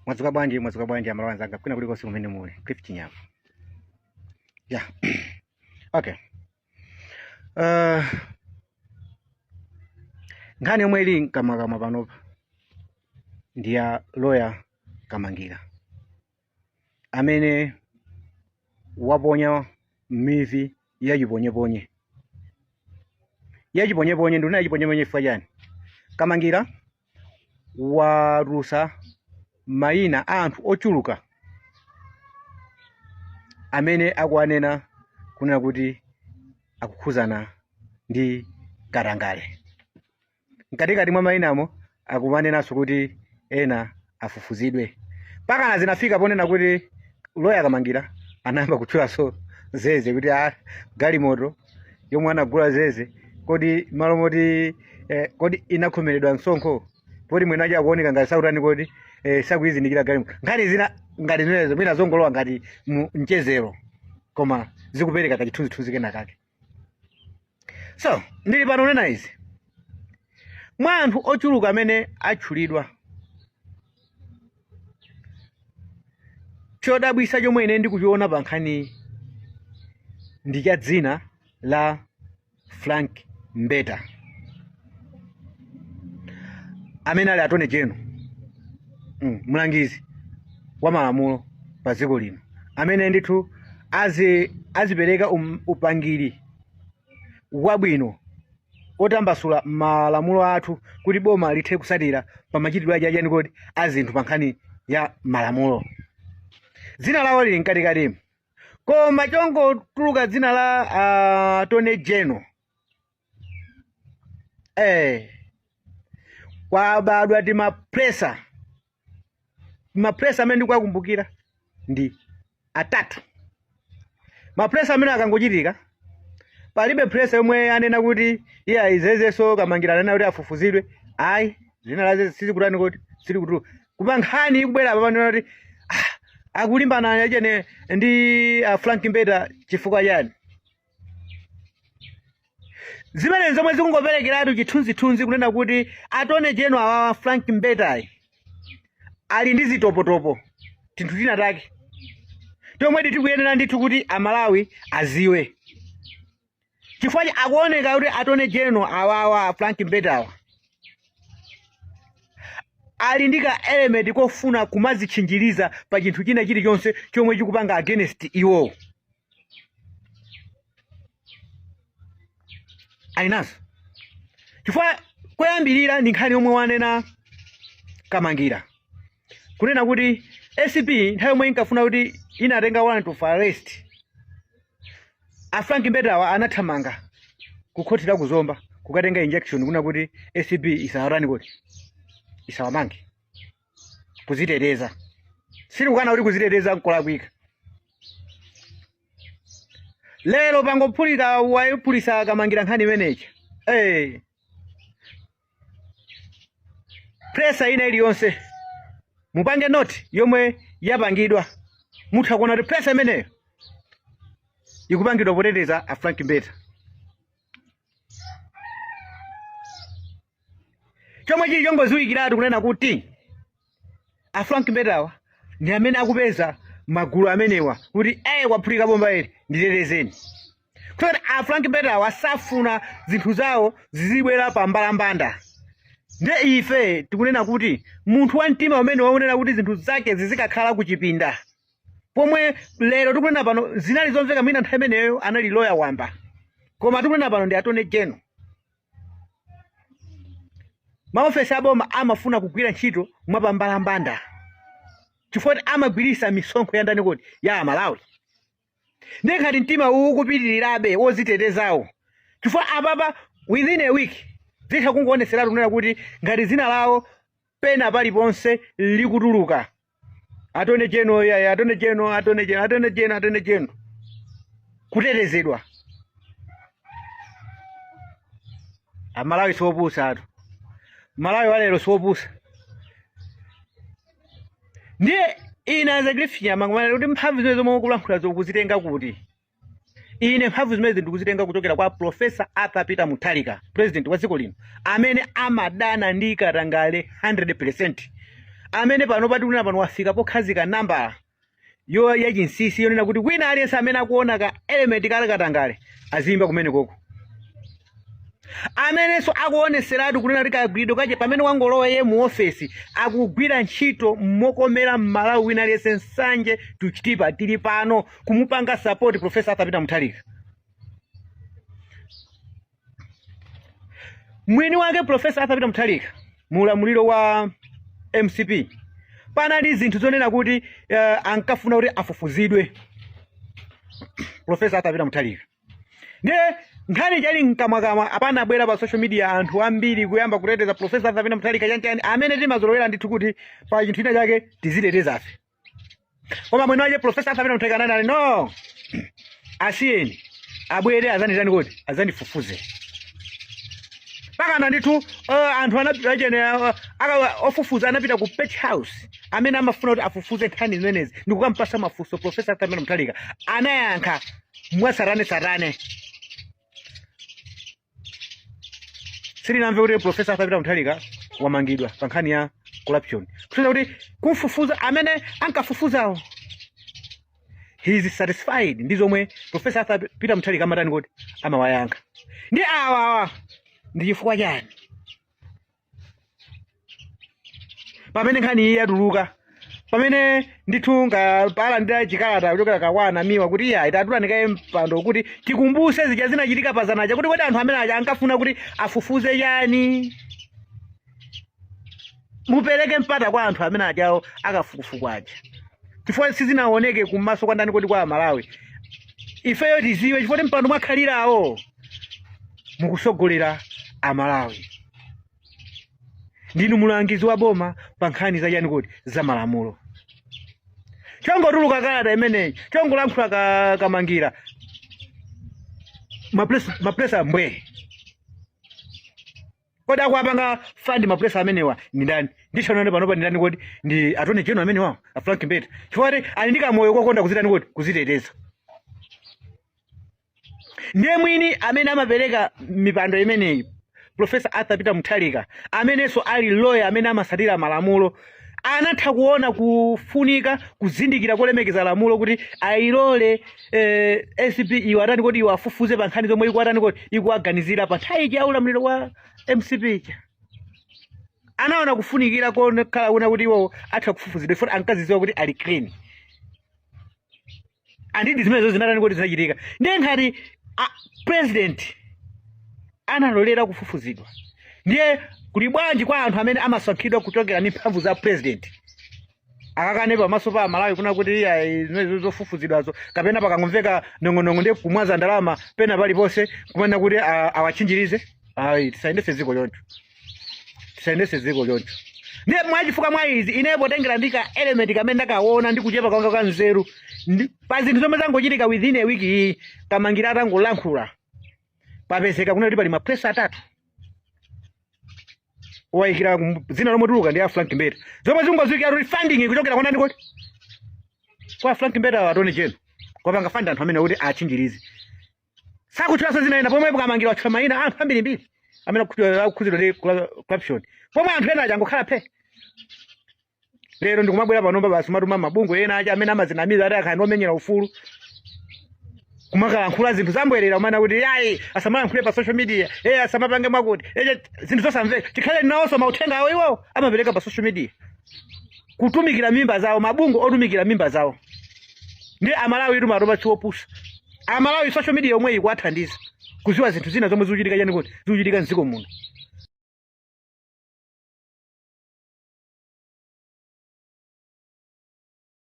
Mwadzuka bwanji, mwadzuka bwanji amalawi anzanga kwina kulikonse kumene muli. Cliff Chinyama. Yeah. Okay. Nkhani yomwe ili mkamwakamwa panopa ndi ya lawyer Kamangira amene waponya mivi yachiponyeponye. Yachiponyeponye, ndikunena yachiponyeponye chifukwa chani? Kamangira watulutsa mayina a anthu ochuluka amene akuwanena kunena kuti akukhuzana ndi katangale. Mkatikati mwa mayinamo akumanenanso kuti ena afufuzidwe. Mpakana zinafika ponena kuti loya Kamangira anayamba kutchulanso Zeze kuti a galimoto yomwe anagula Zeze, kodi malo moti kodi inakhomeredwa msonkho poti mwinache akuoneka ngati sakutani, kodi sakuyizindikira galimoto. Nkhani zina ngati zimenezo mwina zongolowa ngati mu mchezero, koma zikupereka kachithunzithunzi kena kake. So ndili pano kunena izi, mwa anthu ochuluka amene atchulidwa, chodabwisa chomwe ine ndikuchiona pa nkhani ndi cha dzina la Frank Mbeta amene ali attorney general, mlangizi wa malamulo pa dziko lino, amene ndithu azipereka upangiri wabwino otambasula malamulo athu kuti boma lithe kusatira pa machitidwe ake achani kodi a zinthu pa nkhani ya malamulo. Dzina lawo lili mkatikatimu, koma chongotuluka dzina la attorney general, kwabadwa timapresa. Mapresa amene ndikuwakumbukira ndi atatu. Mapresa amene akangochitika, palibe presa yomwe anena kuti iye ayizezeso Kamangira anena kuti afufuzidwe. Ayi, dzina la Zeze sizikutani kuti silikutuluka. Kupa nkhani ikubwera apa panena kuti akulimbana chene ndi Frank Mbeta chifukwa chani? Zimene zomwe zikungoperekeratu chithunzithunzi kunena kuti attorney general awawa Frank Mbetayi ali ndi zitopotopo, tinthu tina take tomwe tikuyenera ndithu kuti Amalawi aziwe, chifukwa akuoneka kuti attorney general awawa Frank Mbetawa ali ndi ka element kofuna kumazitchinjiriza pa chinthu china chilichonse chomwe chikupanga against iwowo. Ali nazo chifukwa koyambirira ndi nkhani yomwe wanena Kamangira kunena kuti ACB nthawi yomwe inkafuna kuti inatenga warrant of arrest a Frank Mbetawa, anathamanga ku khoti la ku Zomba kukatenga injunction kunena kuti ACB isawatani kuti isawamange, kuziteteza. Sitikukana kuti kuziteteza nkolakwika. Lero pangophulika wayiphulisa Kamangira nkhani imeneyi, presa ina iliyonse mupange note yomwe yapangidwa, mutha kuona kuti presa imeneyo ikupangidwa poteteza a Frank Mbeta. Chomwe chili chongoziwikiratu kunena kuti a Frank Mbetawa ndi amene akupeza magulu amenewa kuti kwaphulika bomba ili, nditetezeni. Kuti a Frank Mbetawa safuna zinthu zawo zizibwera pa mbalambanda. Nde ife tikunena kuti munthu wa mtima umene waonera kuti zinthu zake zizikakhala kuchipinda, pomwe lero tikunena pano zinali zomveka, mwina nthawi imeneyo anali loya wamba, koma tikunena pano ndi attorney general. Maofesi aboma amafuna kugwira ntchito mwapambalambanda chifukwa kuti amagwirisa misonkho ya ndani kodi? Ya Amalawi. Ndiye ngati mtima uwu ukupitirirabe wozitetezawo, chifukwa apapa within a week zitha kungoonetseratu kunena kuti ngati dzina lawo pena paliponse likutuluka, attorney general ya attorney general, attorney general, attorney general, attorney general, kutetezedwa. Amalawi siopusa atu, Malawi walero siopusa. Ndiye ine as a Cliff Chinyama kumanena kuti mphamvu zimene zomwe ukulankhula zokuzitenga kuti? Ine mphamvu zimene ndikuzitenga kuchokera kwa Professor Arthur Peter Mutharika, president wa dziko lino, amene amadana ndi katangale 100%. Amene pano patikunena pano wafika pokhazika nambala yo yachinsinsi yonena kuti wina aliyense amene akuona ka element kale katangale aziyimba kumene koko, amenenso akuoneseratu kunena kuti kagwiridwe kache pamene wangolowa iye mu ofesi akugwira ntchito mokomera Mmalawi wina aliyense. Nsanje to Chitipa, tili pano kumupanga support Professor Arthur Peter Mutharika. Mwini wake Professor Arthur Peter Mutharika, mu ulamuliro wa MCP panali zinthu zonena kuti ankafuna kuti afufuzidwe Professor Arthur Peter Mutharika. Ndiye nkhani chali mkamwakamwa, apanabwera pa social media anthu ambiri kuyamba kuteteza Professor Arthur Peter Mutharika chanchani, amene timazolowera ndithu kuti pa chinthu china chake tizitetezafe. Koma mwini wake Professor Arthur Peter Mutharika anati, "No, asiyeni abwere azanditani kodi, azandifufuze." Pakana ndithu anthu anapita chene ofufuza anapita ku Page House, amene amafuna kuti afufuze nkhani zimenezi, ndikukampasa mafunso Professor Arthur Peter Mutharika. Anayankha mwasatane satane. Sitinamve kuti Professor Arthur Peter Mutharika wamangidwa pa nkhani ya corruption, kusonyeza kuti kumfufuza amene ankafufuzawo, he is satisfied ndi zomwe Professor Arthur Peter Mutharika amatani kuti amawayankha. Ndi awawa ndi chifukwa chani pamene nkhani iyi yatuluka, pamene ndithu ngapalandira chikalata kuchokera kwa a Namiwa kuti iya itatulani kaye mpando kuti tikumbuse zija zinachitika pazanaja, kuti kodi anthu amene aja ankafuna kuti afufuze chani? Mupereke mpata kwa anthu amene ajawo akafukufuku aja, chifukwa sizinaoneke kumaso kwa ndani kodi, kwa Amalawi. Ifeyo tiziwe, chifukwa mpando mwakhalirawo mukusogolera Amalawi, ndinu mulangizi wa boma pa nkhani za chani kodi, za malamulo. Chongotuluka kalata imeneyi, chongolankhula Kamangira, mapresa mbwe. Kodi akuwapanga fund mapresa amenewa ndi ndani? Ndichonane panopa ndi ndani kodi? Ndi Attorney General amenewa, a Frank Mbeta, chifukwa kuti ali ndi kamoyo kokonda kuzitani kodi, kuziteteza. Ndiye mwini amene amapereka mipando imeneyi, Professor Arthur Peter Mutharika, amenenso ali lawyer amene amasatira malamulo, anatha kuona kufunika kuzindikira kolemekeza lamulo kuti ayilole ACB iwo atani kodi, iwo afufuze pa nkhani zomwe ikuatani kodi, ikuwaganizira pa nthawi ija ya ulamuliro wa MCP ija. Anaona kufunikira kokhala kuna kuti iwo atha kufufuzidwa ifoti ankazidziwa kuti ali clean. Andidi zimenezo zinatani kodi, zinachitika. Ndiye ngati president analolera kufufuzidwa, ndiye kuli bwanji kwa anthu amene amasankhidwa kuchokera ndi mphamvu za president akakane pamaso pa Amalawi kuna kuti iya zimenezo zofufuzidwazo, kapena pakangomveka nong'onong'o ndiye kumwaza ndalama pena paliponse kumanena kuti awatchinjirize? Ayi, tisayendetse dziko choncho, tisayendetse dziko choncho. Ndiye mwachifukwa mwa izi, ine potengera ndi ka element kamene ndakaona ndi kuchepa kwanga kwa nzeru pa zinthu zomwe zangochitika within a week iyi, Kamangira atangolankhula, papezeka kuna kuti pali mapresa atatu wayikira dzina lomwe tuluka ndi a Frank Mbeta, zomwe zingoziwikira kuti funding ikuchokera kwa ndani kodi, kwa Frank Mbeta, Attorney General kwapanga fund anthu amene kuti atchinjirize. Sakutchulanso zina ena pomwe Kamangira watchula mayina anthu ambirimbiri amene akukhudzidwa ndi corruption, pomwe anthu ena aja angokhala phe. Lero ndikumabwera panopa basi matuma mabungwe ena aja amene amazinamiza ati akhala ndi omenyera ufulu kumakalankhula zinthu zambwerera, kumana kuti yayi asamalankhule pa social media, asamapange mwakuti, zinthu zosamveka. Chikhale nawonso mauthenga awo iwowo amapereka pa social media kutumikira mimba zawo, mabungwe otumikira mimba zawo. Ndi Amalawi timatopa chiopusa. Amalawi social media yomwe ikuwathandiza kuziwa zinthu zina zomwe zikuchitika chani kuti zikuchitika mdziko muno.